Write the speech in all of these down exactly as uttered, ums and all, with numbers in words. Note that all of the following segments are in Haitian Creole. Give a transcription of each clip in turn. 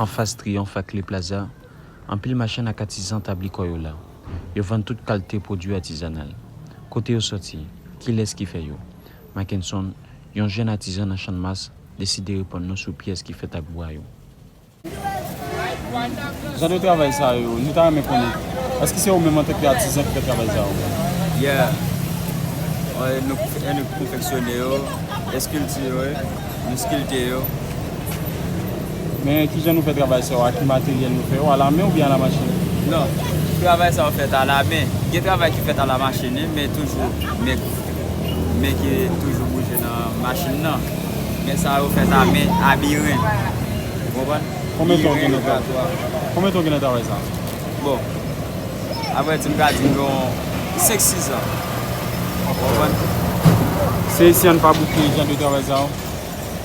Anfas Triyonf ak Le Plaza, anpil machann ak atizan tabli kò yo la. Yo vann tout kalite pwodui atizanal. Kote yo sòti? Kilès ki fè yo? Mackenson, yon jèn atizan nan Channmas, deside reponn nou sou pyès ki fèt ak bwa yo. Jan de travay sa yo, nou ta renmen konnen, èske se ou menm antanke atizan ki fè travay sa yo? Yeah. Eh, nou, eh, nou konfeksyone yo, eskilti yo, eh, nou skilte yo. Men kijan nou fè travay sa yo? Ak ki materyèl nou fè yo? Alamen oubyen alamachin? Non, travay sa yo fèt alamen. Gen travay ki fèt alamachin, wi, men toujou men, men ki toujou bouje nan machin nan. Men sa yo fèt a men, a biren. Ou konprann? Konbyen tan w gen nan travay? Konbyen tan w gen nan travay sa? Bon, apre di m ka di m gen yon senk sis an. Ou konprann? Se isi an pa bouke jan de travay sa yo?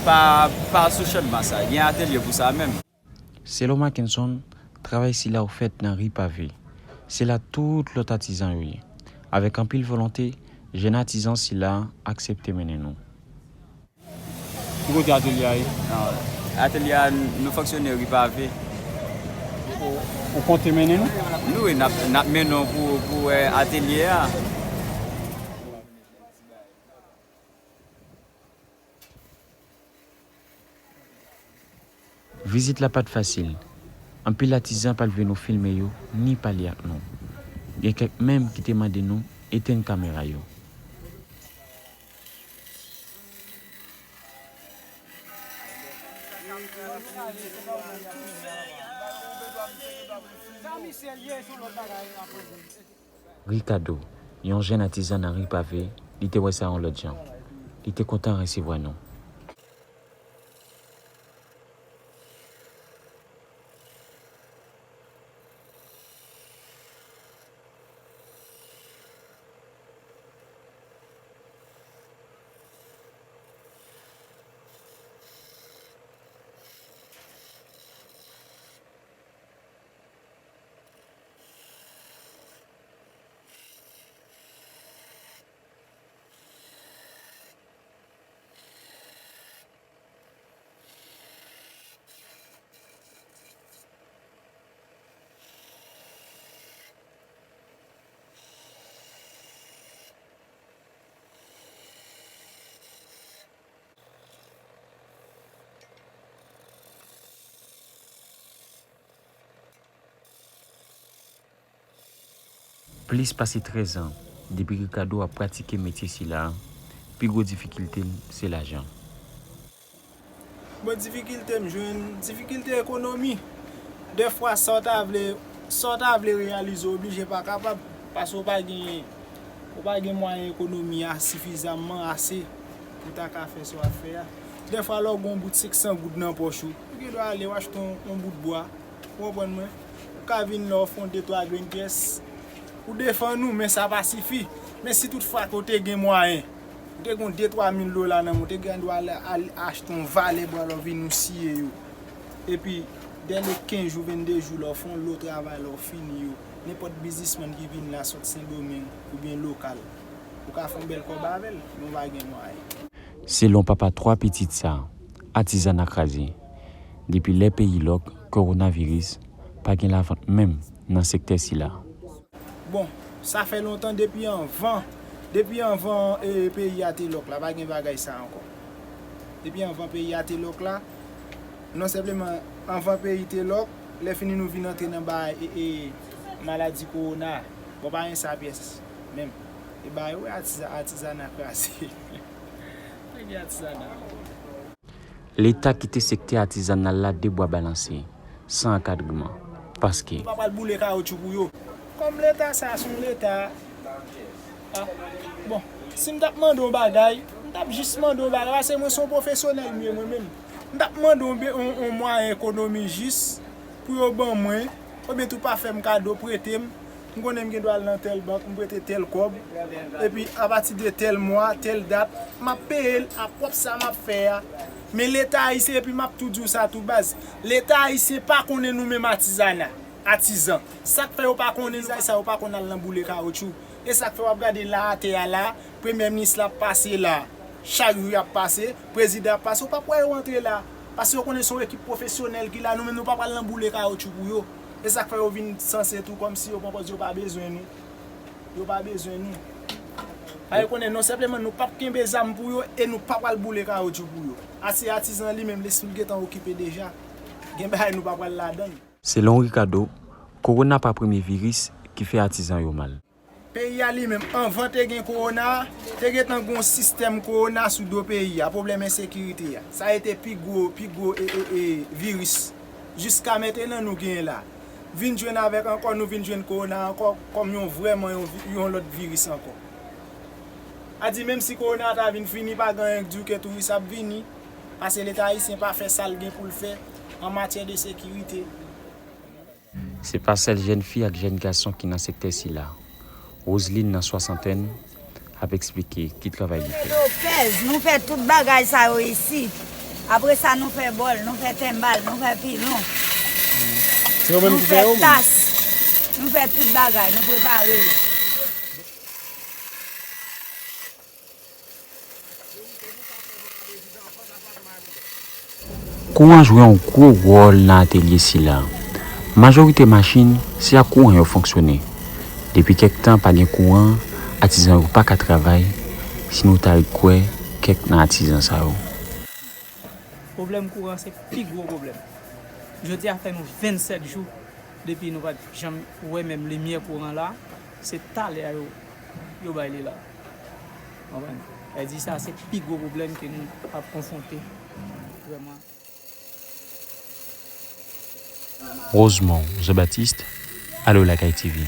Pa, pa sou Channmas sa. Gen atelye pou sa menm. Selon Mackenson, travay sila yo fèt nan ri pave. Se la tout lòt atizan yo ye. Avèk anpil volonte, jèn atizan sila aksepte mennen nou. Ki kote atelye a ye? Ah, atelye a, nou fonksyone ri pave. Ou, ou konte mennen nou? Nou, wi, n ap, n ap mennen w pou, pou wè atelye a. Vizit la pa t fasil. Anpil atizan pa t vle nou filme yo, ni pale ak nou. Gen kèk menm ki te mande nou etenn kamera yo. Ricardo, yon jèn atizan nan ri pave, li te wè sa yon lòt jan. Li te kontan resevwa nou. Plis pase trèz an depi Ricardo ap pratike metye sila a, pi gwo difikilte l se lajan. Bon, difikilte m jwenn, difikilte ekonomi. Dèfwa, sa w ta vle, sa w ta vle reyalize, w oblije pa kapab, paske w pa gen, w pa gen mwayen ekonomi a sifizamman ase pou w ta ka fè sa w ap fè a. Dèfwa, lè w gen yon bout senk san goud nan pòch ou, ou gen dwa ale w achte yon, yon bout bwa. Ou konprann mwen? Ou ka vin la, w ofri yon de twa grenn pyès. Ou defann ou, men sa pa sifi. Men si toutfwa ke w te gen mwayen, ou te gen yon de twa mil dola nan men w, ou te gen dwa al, al achte yon valè bwa lè w vin ou siye yo. Epi, dèyè kenz jou, vennde jou, lè w fè yon lo travay, lè w fini yo, nenpòt biznismann ki vin la, sot Sendomeng oubyen lokal, ou ka fè yon bèl kòb avè l, men w pa gen mwayen. Selon papa twa pitit sa, atizana kraze. Depi lè peyi lòk, kowonaviris, pa gen lavant menm nan sektè sila. Bon, sa fè lontan depi anvan, depi anvan, e, peyi a te lòk la, pa gen bagay sa ankò. Depi anvan peyi a te lòk la, non senpleman anvan peyi te lòk, lè fini nou vin antre nan bagay, e, e, maladi kowona, bon, pa gen sa pyès menm. E bagay, wi, atiza-, atizana kraze. Leta kite sektè atizanal la de bwa balanse, san ankadreman, paske. Yo pa pral boule kawotchou pou yo. Kòm leta sa a se yon leta, a, bon, si m t ap mande yon bagay, m t ap jis mande yon bagay, paske mwen se yon pwofesyonèl m ye mwen menm. M t ap mande yon be-, yon, yon mwayen ekonomi jis pou yo ban mwen, oubyen tou pa fè m kado, prete m, m konnen m gen dwa al nan tèl bank, m prete tèl kòb, epi apati de tèl mwa, tèl dat, m ap peye l a pwòp sa m ap fè a. Men Leta ayisyen, epi m ap tou di w sa tou baz, Leta ayisyen pa konnen nou menm atizana, atizan. Sa k fè yo pa konnen nou, sa yo pa konn al nan boule kawotchou. E sa k fè w ap gade la atè a la, premye minis la ap pase la, chak jou y ap pase, prezidan ap pase, ou p ap wè yo antre la. Paske yo konnen se yon ekip pwofesyonèl ki la, nou menm nou pa pral nan boule kawotchou pou yo. E sa k fè yo vin sanse tou kòmsi yo pran pòz yo pa bezwen nou. Yo pa bezwen nou. Sa yo konnen non sèlman nou p ap kenbe zam pou yo e nou pa pral boule kawotchou pou yo. Ase atizan li menm lespri l gentan okipe deja. Gen bagay nou pa pral ladan l. Selon Ricardo, kowona pa premye viris ki fè atizan yo mal. Peyi a li menm, anvan te gen kowona, te gentan gen yon sistèm kowona sou do peyi a, pwoblèm ensekirite a. Sa rete pi gwo, pi gwo e, e, e, viris. Jiska mentenan nou genyen la. Vin jwenn avèk ankò, nou vin jwenn kowona ankò kòm yon vrèman yon, vi- yon lòt viris ankò. A di menm si kowona a ta vin fini, pa gen anyen k di w ke touris ap vini, paske Leta ayisyen pa fè sa l gen pou l fè an matyè de sekirite. Se pa sèl jèn fi ak jèn gason ki nan sektè sila. Roseline nan swasantèn ap eksplike ki travay li fè. Lopez, nou fè tout bagay sa yo isit. Apre sa, nou fè bòl, nou fè tenbal, nou fè pilon. Se yo menm Nou ki fè fè yo? Tas. Nou fè tout bagay, nou prepare yo. Kouran jwe yon gwo wòl nan atelye sila. Majorite machin se ak kouran yo fonksyone. Depi kèk tan pa gen kouran, atizan yo pa ka travay, si nou ta ret kwè kèk nan atizan sa yo. Pwoblèm kouran se pi gwo pwoblèm. Jodi a fè nou vennsèt jou depi nou pa t janm wè menm limyè kouran la, se talè a yo, yo bay li la. Konprann? Sa di sa se pi gwo pwoblèm ke nou ap konfwonte vrèman. Rosemond Jean-Baptiste, Alo Lakay T V.